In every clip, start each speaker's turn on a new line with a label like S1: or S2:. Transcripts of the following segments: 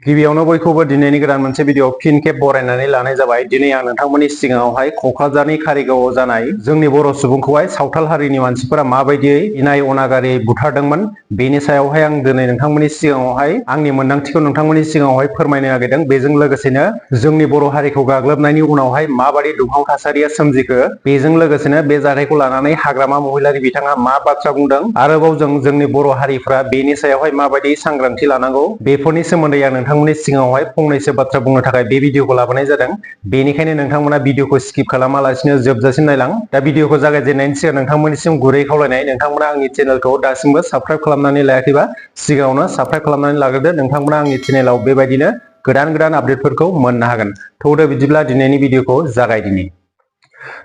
S1: गिबियावनो बयखौबो दिनैनि गोदान मोनसे भिडिअ फिन खेब बरायनानै लानाय जाबाय। दिनै आं नोंथांमोननि सिगाङावहाय क'क्राझारनि कारिगावआव जानाय जोंनि बर' सुबुंखौहाय सावथाल हारिनि मानसिफोरा माबायदियै इनाय अनागारि बुथारदोंमोन बेनि सायावहाय आं दिनै नोंथांमोननि सिगाङावहाय आंनि मोन्दांथिखौ नोंथांमोननि सिगाङावहाय फोरमायनो नागिरदों। बेजों लोगोसेनो जोंनि बर' हारिखौ गाग्लोबनायनि उनावहाय माबायदि दुंहाव थासारिया सोमजिखो, बेजों लोगोसेनो बे जाथायखौ लानानै हाग्रामा महिलारि बिथाङा मा बाथ्रा बुंदों, आरोबाव जोंनि बर' हारिफ्रा बेनि सायावहाय माबायदि सांग्रांथि लानांगौ बेफोरनि सोमोन्दै आं नोंथांमोननि सिगाङावहाय फंनैसो बाथ्रा बुंनो थाखाय बे भिडिअखौ लाबोनाय जादों। बेनिखायनो नोंथांमोना भिडिअखौ स्किप खालामालासिनो जोबजासिम नायलां। दा भिडिअखौ जागायजेननायनि सिगां नोंथांमोननिसिम गुरै खावलायनाय, नोंथांमोना आंनि चेनेलखौ दासिमबो साबस्क्राइब खालामनानै लायाखैबा सिगाङावनो साबस्क्राइब खालामनानै लाग्रोदो। नोंथांमोना आंनि चेनेलाव बेबायदिनो गोदान आपडेटफोरखौ मोननो हागोन। थौदो बिदिब्ला दिनैनि भिडिअखौ जागायदिनि।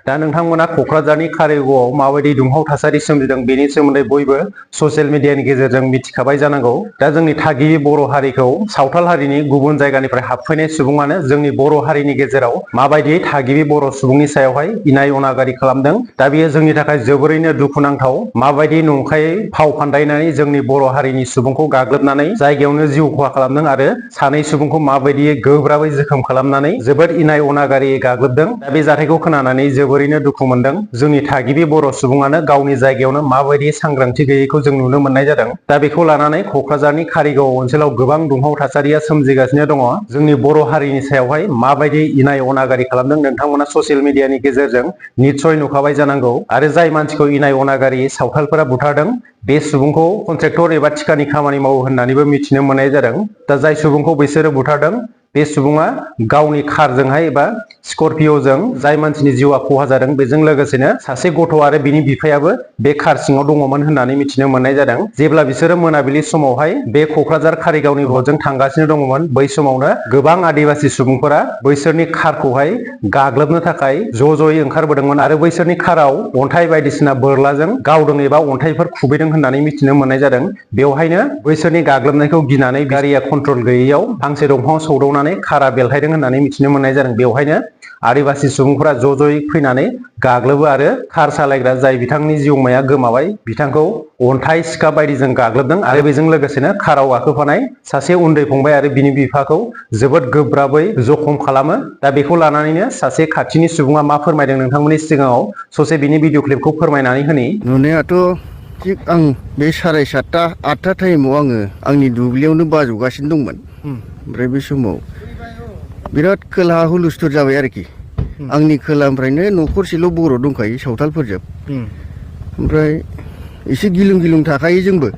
S1: दा नोंथांमोना क'क्राझारनि कारिगावआव माबायदि दुंहाव थासारि सोमजिदों बेनि सोमोन्दै बयबो ससियेल मिडियानि गेजेरजों मिथिखाबाय जानांगौ। दा जोंनि थागिबि बर' हारिखौ सावथाल हारिनि गुबुन जायगानिफ्राय हाबफैनाय सुबुङानो जोंनि बर' हारिनि गेजेराव माबायदि थागिबि बर' सुबुंनि सायावहाय इनाय अनागारि खालामदों, दा बेयो जोंनि थाखाय जोबोरैनो दुखुनांथाव। माबायदि नंखायै फाव फान्दायनानै जोंनि बर' हारिनि सुबुंखौ गाग्लोबनानै जायगायावनो जिउ खहा खालामदों आरो सानै सुबुंखौ माबायदियै गोब्राबै जोखोम खालामनानै जोबोद इनाय अनागारि गाग्लोबदों। दा बे जाथायखौ खोनानानै जोबोरैनो दुखु मोनदों। जोंनि थागिबि बर' सुबुङानो गावनि जायगायावनो माबायदि सांग्रांथि गैयैखौ जों नुनो मोननाय जादों। दा बेखौ लानानै क'क्राझारनि कारिगाव ओनसोलाव गोबां दुंहाव थासारिया सोमजिगासिनो दङ। जोंनि बर' हारिनि सायावहाय माबायदि इनाय अनागारि खालामदों नोंथांमोना ससियेल मिडियानि गेजेरजों निस्सय नुखाबाय जानांगौ। आरो जाय मानसिखौ इनाय अनागारि सावथालफोरा बुथारदों बे सुबुंखौ कन्ट्रेक्टर एबा थिखानि खामानि मावो होननानैबो मिथिनो मोननाय जादों। दा जाय सुबुंखौ बिसोरो बुथारदों बे सुबुङा गावनि कारजोंहाय एबा स्करपिय'जों जाय मानसिनि जिउआ खहा जादों बेजों लोगोसेनो सासे गथ' आरो बिनि बिफायाबो बे कार सिङाव दङमोन होननानै मिथिनो मोननाय जादों। जेब्ला बिसोरो मोनाबिलि समावहाय बे क'क्राझार कारिगावनि रडजों थांगासिनो दङमोन, बै समावनो गोबां आदिबासि सुबुंफोरा बैसोरनि कारखौहाय गाग्लोबनो थाखाय ज'ज'यै ओंखारबोदोंमोन आरो बैसोरनि काराव अन्थाइ बायदिसिना बोरलाजों गावदों एबा अन्थाइफोर खुबैदों होननानै मिथिनो मोननाय जादों। बेवहायनो बैसोरनि गाग्लोबनायखौ गिनानै गारिया कन्ट्रल गैयैयाव फांसे दंफाङाव सौदावनानै कारा बेलथायदों होननानै मिथिनो मोननाय जादों। बेवहायनो आदिबासि सुबुंफोरा ज'ज'यै फैनानै गाग्लोबो आरो कार सालायग्रा जाय बिथांनि जिउमाया गोमाबाय बिथांखौ अन्थाइ सिखा बायदिजों गाग्लोबदों आरो बेजों लोगोसेनो काराव गाखोफानाय सासे उन्दै फंबाय आरो बिनि बिफाखौ जोबोद गोब्राबै जखम खालामो। दा बेखौ लानानैनो सासे खाथिनि सुबुङा मा फोरमायदों नोंथांमोननि सिगाङाव ससे बिनि भिडिअ क्लिपखौ फोरमायनानै होनि।
S2: नुनायाथ' थिग आं बे 7:30 8 टाइमाव आङो आंनि दुब्लियावनो बाजौगासिनो दंमोन। ओमफ्राय बे समाव बिराद खोलाहा हुलुस्थुर जाबाय आरोखि। आंनि खोलानिफ्रायनो न'खरसेल' बर' दंखायो सावथालफोरजों। ओमफ्राय एसे गिलुं गिलुं थाखायो जोंबो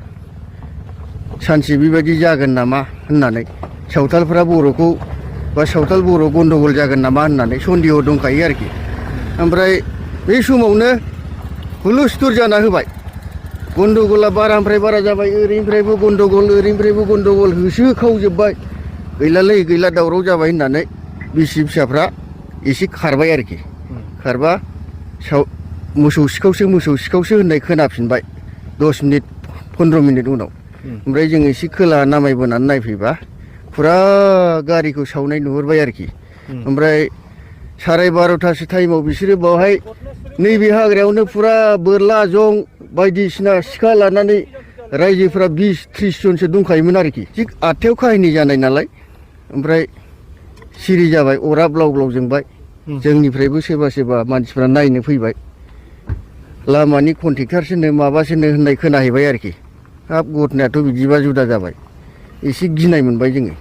S2: सानसे बेबायदि जागोन नामा होननानै, सावथालफ्रा बर'खौ बा सावथाल बर' गन्डगल जागोन नामा होननानै सन्देह दंखायो आरोखि। ओमफ्राय बे समावनो हुलुस्थुर जाना होबाय। गन्डगला बारानिफ्राय बारा जाबाय, ओरैनिफ्रायबो गन्डगल ओरैनिफ्रायबो गन्डगल होसोखावजोब्बाय। गैलालै गैला दावराव जाबाय होननानै बिसि फिसाफ्रा एसे खारबाय आरोखि। खारबा मोसौ सिखावसो होननाय खोनाफिनबाय 10 मिनिट 15 मिनिट उनाव। ओमफ्राय जों एसे खोला नामायबोनानै नायफैबा फुरा गारिखौ सावनाय नुहुरबाय आरोखि। ओमफ्राय 12:30 टाइमाव बिसोरो बावहाय नैबे हाग्रायावनो फुरा बोरला जं बायदिसिना सिखा लानानै रायजोफ्रा 20-30 जनसो दंखायोमोन आरोखि। थिग 8थायाव काहिनि जानाय नालाय ओमफ्राय सिरि जाबाय, अरा ब्लाव ब्लाव जोंबाय। जोंनिफ्रायबो सोरबा सोरबा मानसिफ्रा नायनो फैबाय। लामानि कन्ट्रेक्टारसोनो माबासोनो होननाय खोनाहैबाय आरोखि। हाब घटनायाथ' बिदिबा जुदा जाबाय। एसे गिनाय मोनबाय जोङो।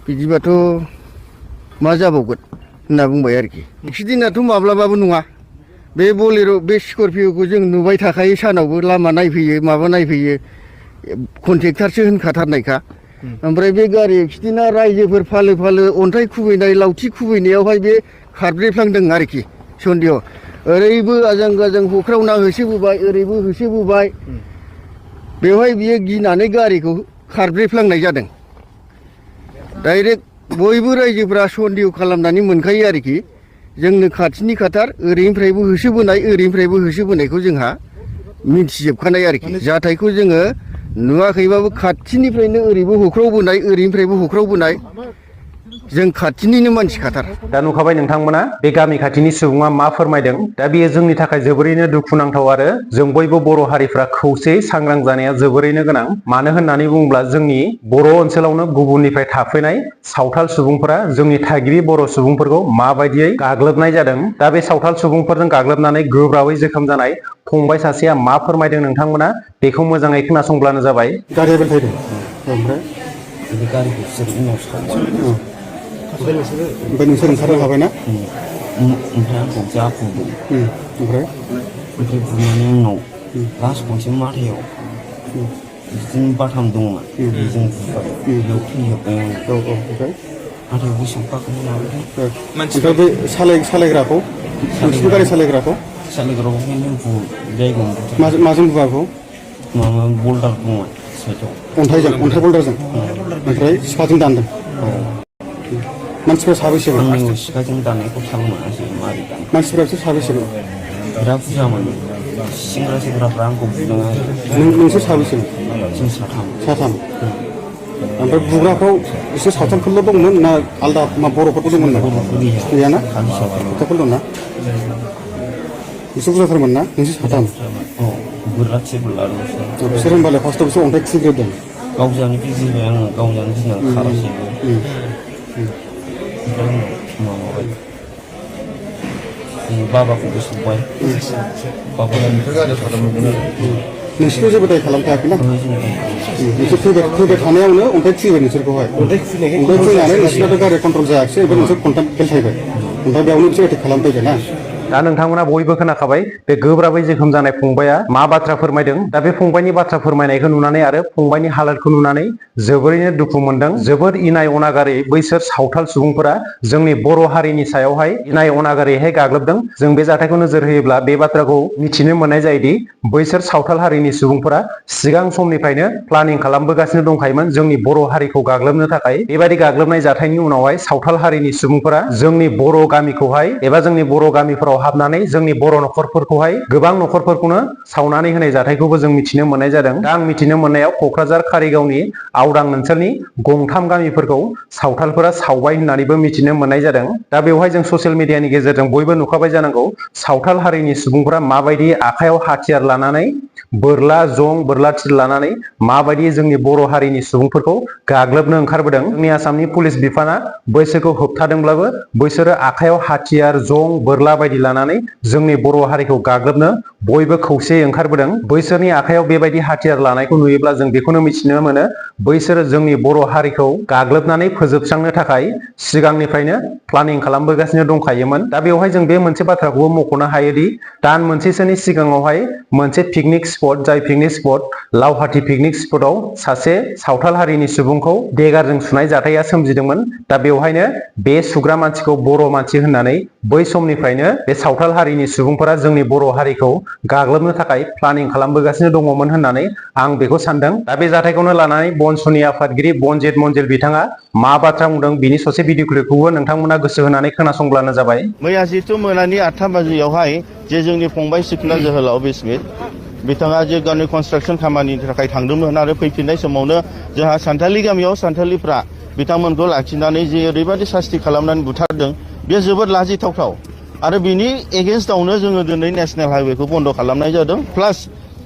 S2: बिदिबाथ' मा जाबावगोन होनना बुंबाय आरोखि। एक्सिडेन्टआथ' माब्लाबाबो नङा। बे बलेर' बे स्करपिय'खौ जों नुबाय थाखायो, सानावबो लामा नायफैयो माबा नायफैयो, कन्ट्रेक्टारसो होनखाथारनायखा। ओमफ्राय बे गारि एक्सिडेन्टआ रायजोफोर फालो फालो अन्थाइ खुबैनाय लावथि खुबैनायावहाय बे खारब्रेफ्लांदों आरोखि सन्देह। ओरैबो आजां गाजां होख्रावना होसोबोबाय, ओरैबो होसोबोबाय। बेवहाय बियो गिनानै गारिखौ खारब्रेफ्लांनाय जादों। डाइरेक्ट बयबो रायजोफ्रा सन्देह खालामनानै मोनखायो आरोखि। जोंनो खाथिनि खाथार, ओरैनिफ्रायबो होसोबोनाय ओरैनिफ्रायबो होसोबोनायखौ जोंहा मिथिजोबखानाय आरोखि। जाथायखौ जोङो नुवाखैबाबो खाथिनिफ्रायनो ओरैबो होख्रावबोनाय ओरैनिफ्रायबो होख्रावबोनाय जों खाथिनिनो मानसि खाथार।
S1: दा नुखाबाय नोंथांमोना बे गामि खाथिनि सुबुङा मा फोरमायदों। दा बेयो जोंनि थाखाय जोबोरैनो दुखुनांथाव आरो जों बयबो बर' हारिफ्रा खौसेयै सांग्रां जानाया जोबोरैनो गोनां। मानो होननानै बुङोब्ला जोंनि बर' ओनसोलावनो गुबुननिफ्राय थाफैनाय सावथाल सुबुंफोरा जोंनि थागिबि बर' सुबुंफोरखौ माबायदियै गाग्लोबनाय जादों। दा बे सावथाल सुबुंफोरजों गाग्लोबनानै गोब्राबै जोखोम जानाय फंबाय सासेया मा फोरमायदों नोंथांमोना बेखौ मोजाङै खोनासंब्लानो जाबाय।
S3: गारिया बेलथायदों ओमफ्राय बे गारिखौ बिसोर उनाव सावो। ओमफ्राय नोंसोर ओंखारनो हाबायना? ओमफ्राय आंखौ जा बुदों। ओमफ्राय बुनायनि उनाव लास्ट खनसे माथायाव बिदिनो बाथाम दंमोन बेजों बुबाय बेयाव थैजोब्बाय आङो। ओमफ्राय नाथाय गोसोआव गाखोनो लाबोदों। ओमफ्राय बे सालायग्राखौ नोंसिनि गारि सालायग्राखौ माजों बुवाखौ? माबा बल्दार दंमोन साइडआव। अन्थाइ बल्दारजों? ओमफ्राय सिखाजों दानदों? मानसिफ्रा साबेसेमोन? आंनि सिखाजों दाननायखौ थाल मोनासै मारै दानदों। मानसिफ्रा बिसोर साबेसेमोन? बिराद बुरजामोन। सेंग्राफ्रा आंखौ बुदों आरो। नोंसोर साबेसेमोन? जों साथाम। ओमफ्राय बुग्राफ्राव बिसोर साथामफोरल' दंमोन ना आलदा बर'फोरबो दंमोन ना? गैयाना? साथामफोर दंना? बिसोर बुरजाथारमोन ना? नोंसोर साथाम? बिसोर होनबालाय फार्स्टआव बिसोर अन्थाइ खुबैग्रोदों? गावजानो गिबाय आङो गावजानो गिनानै खारासै। माबाबाय बाबाखौबो सौबाय। नोंसोरखौ जेबो दाय खालामखायाखैना? नोंसोर फैबाय थानायावनो अन्थाइ खुबैबाय नोंसोरखौहाय। अन्थाइ खुबैनानै नोंसोरनाथ' गारि कन्ट्रल जायाखिसै ओमफ्राय नोंसोर खन्थाम बेलथायबाय। ओमफ्राय बेयावनो बिसोर एटेक खालामफैबाय ना?
S1: दा नोंथांमोना बयबो खोनाखाबाय बे गोब्राबै जोखोम जानाय फंबाया मा बाथ्रा फोरमायदों। दा बे फंबायनि बाथ्रा फोरमायनायखौ नुनानै आरो फंबायनि हालोदखौ नुनानै जोबोरैनो दुखु मोनदों। जोबोद इनाय अनागारै बैसोर सावथाल सुबुंफोरा जोंनि बर' हारिनि सायावहाय इनाय अनागारैहाय गाग्लोबदों। जों बे जाथायखौ नोजोर होयोब्ला बे बाथ्राखौ मिथिनो मोननाय जायोदि बैसोर सावथाल हारिनि सुबुंफोरा सिगां समनिफ्रायनो प्लानिं खालामबोगासिनो दंखायोमोन जोंनि बर' हारिखौ गाग्लोबनो थाखाय। बेबायदि गाग्लोबनाय जाथायनि उनावहाय सावथाल हारिनि सुबुंफोरा जोंनि बर' गामिखौहाय एबा जोंनि बर' गामिफोराव हाबनानै जोंनि बर' न'खरफोरखौहाय गोबां न'खरफोरखौनो सावनानै होनाय जाथायखौबो जों मिथिनो मोननाय जादों। दा आं मिथिनो मोननायाव क'क्राझार कारिगावनि आवदां ओनसोलनि गंथाम गामिफोरखौ सावथालफोरा सावबाय होननानैबो मिथिनो मोननाय जादों। दा बेवहाय जों ससियेल मिडियानि गेजेरजों बयबो नुखाबाय जानांगौ सावथाल हारिनि सुबुंफोरा माबायदि आखायाव हाथियार लानानै बोरला जं बोरला थिर लानानै माबायदि जोंनि बर' हारिनि सुबुंफोरखौ गाग्लोबनो ओंखारबोदों। जोंनि आसामनि पुलिस बिफाना बैसोरखौ होबथादोंब्लाबो बैसोरो आखायाव हाथियार जं बोरला बायदि लानानै जोंनि बर' हारिखौ गाग्लोबनो बयबो खौसेयै ओंखारबोदों। बैसोरनि आखायाव बेबायदि हाथियार लानायखौ नुयोब्ला जों बेखौनो मिथिनो मोनो बैसोरो जोंनि बर' हारिखौ गाग्लोबनानै फोजोबस्रांनो थाखाय सिगांनिफ्रायनो प्लानिं खालामबोगासिनो दंखायोमोन। दा बेवहाय जों बे मोनसे बाथ्राखौबो मख'नो हायोदि दान मोनसेसोनि सिगाङावहाय मोनसे पिकनिक स्पट जाय पिकनिक स्पट लावहाटी पिकनिक स्पटआव सासे सावथाल हारिनि सुबुंखौ देगारजों सुनाय जाथाया सोमजिदोंमोन। दा बेवहायनो बे सुग्रा मानसिखौ बर' मानसि होननानै बै समनिफ्रायनो बे सावथाल हारिनि सुबुंफोरा जोंनि बर' हारिखौ गाग्लोबनो थाखाय प्लानिं खालामबोगासिनो दङमोन होननानै आं बेखौ सानदों। दा बे जाथायखौनो लानानै बनसुनि आफादगिरि बनजित मन्जिल बिथाङा मा बाथ्रा बुंदों बिनि ससे भिडिअ क्लिपखौबो नोंथांमोना गोसो होनानै खोनासंब्लानो जाबाय।
S4: मैया जिथु मोनानि 8 बाजियावहाय जे जोंनि फंबाय सिखोना जोहोलाव बिस्मित बिथाङा जे गावनि कनस्ट्राक्सन खामानिनि थाखाय थांदोंमोन आरो फैफिननाय समावनो जोंहा सानथालि गामियाव सानथालिफ्रा बिथांमोनखौ लाखिनानै जे ओरैबायदि सास्ति खालामनानै बुथारदों बे जोबोद लाजिथावथाव आरो बिनि एगेन्स्टआवनो जोङो दिनै नेशनेल हाइवेखौ बन्द' खालामनाय जादों। प्लास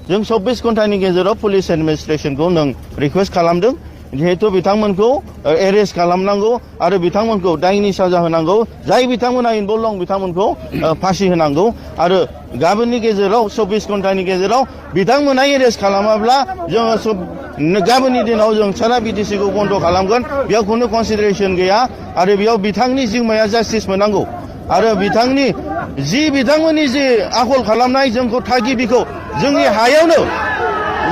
S4: जों 24 घन्टानि गेजेराव पुलिस एडमिनिस्ट्रेसनखौ नों रिकुवेस्ट खालामदों जिहेतु बिथांमोनखौ एरेस्ट खालामनांगौ आरो बिथांमोनखौ दायनि साजा होनांगौ। जाय बिथांमोना इनभल्भ दं बिथांमोनखौ फासि होनांगौ आरो गाबोननि गेजेराव 24 घन्टानि गेजेराव बिथांमोना एरेस्ट खालामाब्ला जोङो गाबोननि दिनाव जों सारा बिटिसिखौ बन्द' खालामगोन। बेयाव खुनु कनसिडारेसन गैया आरो बेयाव बिथांनि जिउमाया जास्टिस मोननांगौ आरो बिथांमोननि जे आखल खालामनाय जोंखौ थागिबिखौ जोंनि हायावनो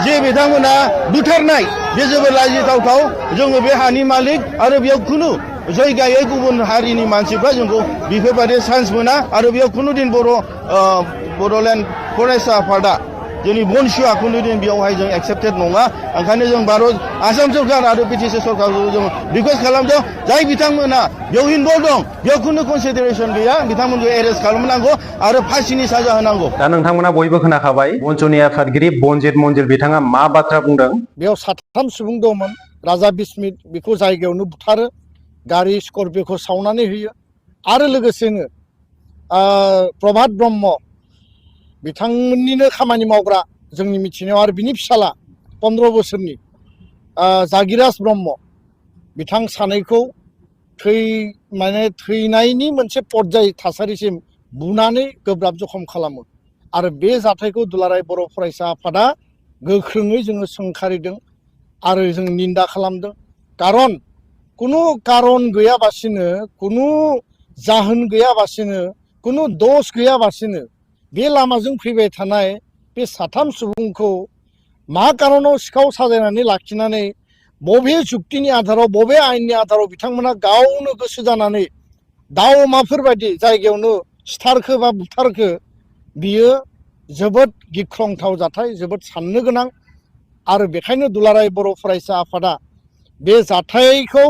S4: जे बिथांमोना बुथारनाय बे जोबोद लाजिथावथाव। जोङो बे हानि मालिक आरो बेयाव खुनु जायगायै गुबुन हारिनि मानसिफ्रा जोंखौ बेफोरबायदि चान्स मोना आरो बेयाव खुनु दिन बड'लेण्ड फरायसा आफादा जोंनि बनसुआ खुनु दिन बेयावहाय जों एक्सेप्टेड नङा। ओंखायनो जों आसाम सरकार आरो बिटिसि सरकारखौ जों रिकुवेस्ट खालामदों जाय बिथांमोना बेयाव इनभल्भ दं बेयाव खुनु कनसिडारेसन गैया बिथांमोनखौ एरेस्ट खालामनांगौ आरो फासिनि साजा होनांगौ।
S1: दा नोंथांमोना बयबो खोनाखाबाय बनसुनि आफादगिरि बनजित मन्जिल बिथाङा मा बाथ्रा बुंदों।
S5: बेयाव 7 सुबुं दंमोन। राजा बिस्मित बेखौ जायगायावनो बुथारो गारि स्करपिय'खौ सावनानै होयो आरो लोगोसेनो प्रभात ब्रह्म बिथांमोननिनो खामानि मावग्रा जोंनि मिथिनायाव आरो बिनि फिसाला 15 बोसोरनि जागिराज ब्रह्म बिथां सानैखौ थैनायनि मोनसे पर्याय थासारिसिम बुनानै गोब्राब जखम खालामो आरो बे जाथायखौ दुलाराय बर' फरायसा आफादा गोख्रोङै जोङो सोंखारिदों आरो जों निन्दा खालामदों। कुनु कारन गैयाबासिनो कुनु जाहोन गैयाबासिनो कुनु दोष गैयाबासिनो बे लामाजों फैबाय थानाय बे साथाम सुबुंखौ मा कारनाव सिखाव साजायनानै लाखिनानै बबे जुक्तिनि आधाराव बबे आयेननि आधाराव बिथांमोना गावनो गोसो जानानै दाउ अमाफोर बायदि जायगायावनो सिथारखो बा बुथारखो बियो जोबोद गिख्रंथाव जाथाय जोबोद साननो गोनां आरो बेखायनो दुलाराय बर' फरायसा आफादा बे जाथायखौ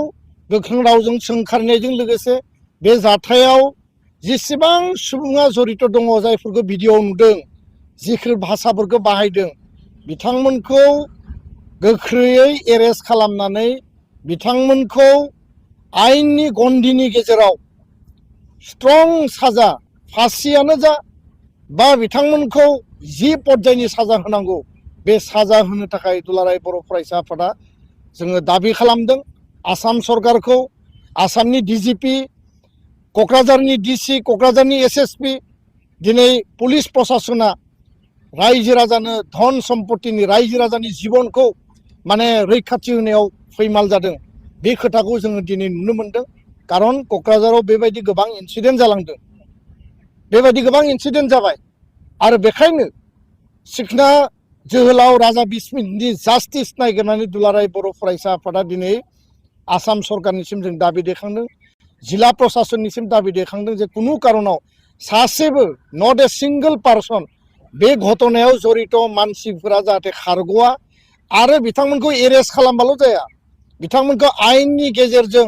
S5: गोख्रों रावजों सोंखारिनायजों लोगोसे बे जाथायाव जेसेबां सुबुङा जड़ित दङ जायफोरखौ भिडिअ नुदों जिफोर भाषाफोरखौ बाहायदों बिथांमोनखौ गोख्रैयै एरेस्ट खालामनानै बिथांमोनखौ आयेननि गन्डिनि गेजेराव स्ट्रं साजा फासियानो जा बा बिथांमोनखौ जि पर्यायनि साजा होनांगौ बे साजा होनो थाखाय दुलाराय बर' फरायसा आफादा जोङो दाबि खालामदों आसाम सरकारखौ आसामनि डिजिपि क'क्राझारनि डिसि क'क्राझारनि एसएसपि दिनै पुलिस प्रशासना रायजो राजानो धन सम्पतिनि रायजो राजानि जिबनखौ माने रैखाथि होनायाव फैमाल जादों बे खोथाखौ जोङो दिनै नुनो मोनदों। कारन क'क्राझाराव बेबायदि गोबां इन्सिडेन्ट जालांदों बेबायदि गोबां इन्सिडेन्ट जाबाय आरो बेखायनो सिखना जोहोलाव राजा बिस्मितनि जास्टिस नागिरनानै दुलाराय बर' फरायसा आफादा दिनै आसाम सरकारनिसिम जों दाबि दैखांदों जिल्ला प्रशासननिसिम दाबि दैखांदों जे कुनु कारनाव सासेबो नट ए सिंगल पार्सन बे घटनायाव जड़ित मानसिफोरा जाहाथे खारग'आ आरो बिथांमोनखौ एरेस्ट खालामबाल' जाया बिथांमोनखौ आयेननि गेजेरजों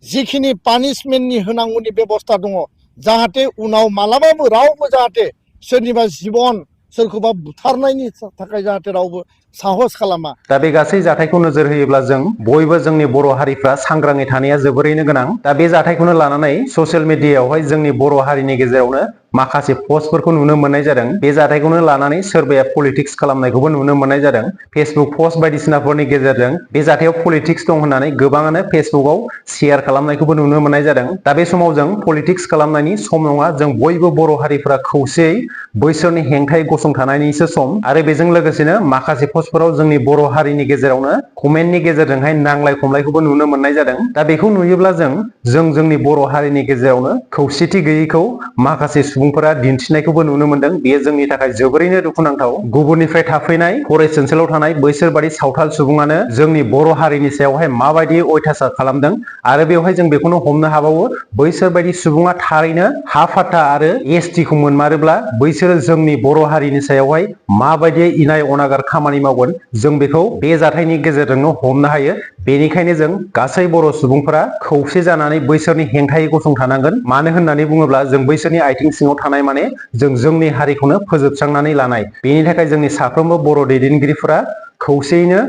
S5: जिखिनि पानिशमेन्टनि होनांगौनि बेबस्था दङ जाहाथे उनाव मालाबाबो रावबो जाहाथे सोरनिबा जिबन सोरखौबा बुथारनायनि थाखाय जाहाथे रावबो साहस खालामा।
S1: दा बे गासै जाथायखौ नोजोर होयोब्ला जों बयबो जोंनि बर' हारिफ्रा सांग्राङै थानाया जोबोरैनो गोनां। दा बे जाथायखौनो लानानै ससियेल मिडियायावहाय जोंनि बर' हारिनि गेजेरावनो माखासे पस्टफोरखौ नुनो मोननाय जादों। बे जाथायखौनो लानानै सोरबाया पलिटिक्स खालामनायखौबो नुनो मोननाय जादों। फेसबुक पस्ट बायदिसिनाफोरनि गेजेरजों बे जाथायाव पलिटिक्स दं होननानै गोबाङानो फेसबुकआव शेयार खालामनायखौबो नुनो मोननाय जादों। दा बे समाव जों पलिटिक्स खालामनायनि सम नङा, जों बयबो बर' हारिफ्रा खौसेयै बैसोरनि हेंथायै गसंथानायनिसो सम आरो बेजों लोगोसेनो माखासे पस्टफोराव जोंनि बर' हारिनि गेजेरावनो कमेन्टनि गेजेरजोंहाय नांलाय खमलायखौबो नुनो मोननाय जादों। दा बेखौ नुयोब्ला जों जोंनि बर' हारिनि गेजेरावनो खौसेथि गैयैखौ माखासे सुबुंफोरा दिन्थिनायखौबो नुनो मोनदों। बेयो जोंनि थाखाय जोबोरैनो दुखुनांथाव। गुबुननिफ्राय थाफैनाय फरेस्ट ओनसोलाव थानाय बैसोर बादि सावथाल सुबुङानो जोंनि बर' हारिनि सायावहाय माबायदि अयथासार खालामदों आरो बेवहाय जों बेखौनो हमनो हाबावो बैसोर बायदि सुबुङा थारैनो हा फाथा आरो एसटि खौ मोनमारोब्ला बैसोरो जोंनि बर' हारिनि सायावहाय माबायदि इनाय अनागार खामानि मावगोन जों बेखौ बे जाथायनि गेजेरजोंनो हमनो हायो। बेनिखायनो जों गासै बर' सुबुंफोरा खौसे जानानै बैसोरनि हेंथायै गसंथानांगोन। मानो होननानै बुङोब्ला जों बैसोरनि आथिं सिङाव थानाय माने जों जोंनि हारिखौनो फोजोबस्रांनानै लानाय। बेनि थाखाय जोंनि साफ्रोमबो बर' दैदेनगिरिफोरा खौसेयैनो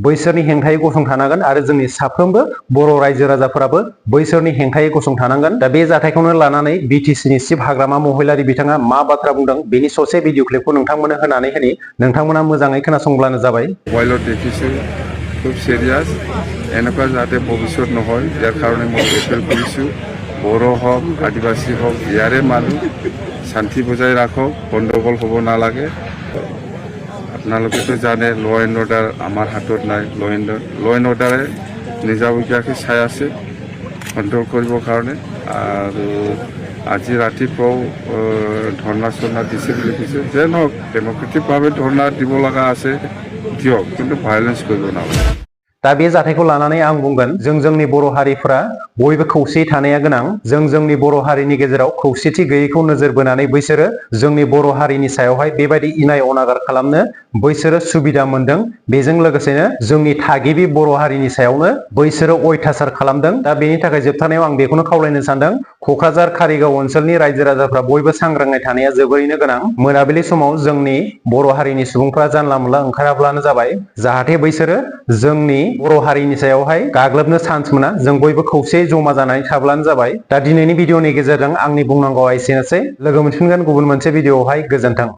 S1: बैसोरनि हेंथायै गसंथानांगोन आरो जोंनि साफ्रोमबो बर' रायजो राजाफोराबो बैसोरनि हेंथायै गसंथानांगोन। दा बे जाथायखौनो लानानै बिटिसिनि चिफ हाग्रामा महिलारि बिथाङा मा बाथ्रा बुंदों बेनि ससे भिडिअ क्लिपखौ नोंथांमोननो होनानै होनि, नोंथांमोना मोजाङै खोनासंब्लानो जाबाय।
S6: মোবাইলত দেখিছোঁ খুব চিৰিয়াছ, এনেকুৱা যাতে ভৱিষ্যত নহয় ইয়াৰ কাৰণে মই এপিল কৰিছোঁ বড়ো হওক আদিবাসী হওক ইয়াৰে মানুহ শান্তি বজাই ৰাখক, গণ্ডগোল হ'ব নালাগে। আপোনালোকেতো জানে ল' এণ্ড অৰ্ডাৰ আমাৰ হাতত নাই, ল' এণ্ড অৰ্ডাৰে নিজাববীয়াকৈ চাই আছে কণ্ট্ৰল কৰিবৰ কাৰণে। আৰু আজি ৰাতিপুৱাও ধৰ্ণা চৰ্ণা দিছে বুলি কৈছে। যে নহওক ডেম'ক্ৰেটিকভাৱে ধৰ্ণা দিব লগা আছে দিয়ক, কিন্তু ভায়লেন্স কৰিব নালাগে।
S1: दा बे जाथायखौ लानानै आं बुंगोन जों जोंनि बर' हारिफ्रा बयबो खौसेयै थानाया गोनां। जों जोंनि बर' हारिनि गेजेराव खौसेथि गैयैखौ नोजोर बोनानै बैसोरो जोंनि बर' हारिनि सायावहाय बेबायदि इनाय अनागार खालामनो बैसोरो सुबिदा मोनदों। बेजों लोगोसेनो जोंनि थागिबि बर' हारिनि सायावनो बैसोरो अयथासार खालामदों। दा बेनि थाखाय जोबथारनायाव आं बेखौनो खावलायनो सानदों क'क्राझार कारिगाव ओनसोलनि रायजो राजाफ्रा बयबो सांग्राङै थानाया जोबोरैनो गोनां। मोनाबिलि समाव जोंनि बर' हारिनि सुबुंफ्रा जानला मोनला ओंखाराब्लानो जाबाय, जाहाथे बैसोरो जोंनि बर' हारिनि सायावहाय गाग्लोबनो चान्स मोना। जों बयबो खौसेयै जमा जानानै थाब्लानो जाबाय। दा दिनैनि भिडिअनि गेजेरजों आंनि बुंनांगौआ एसेनोसै। लोगो मोनफिनगोन गुबुन मोनसे भिडिअआवहाय। गोजोन्थों।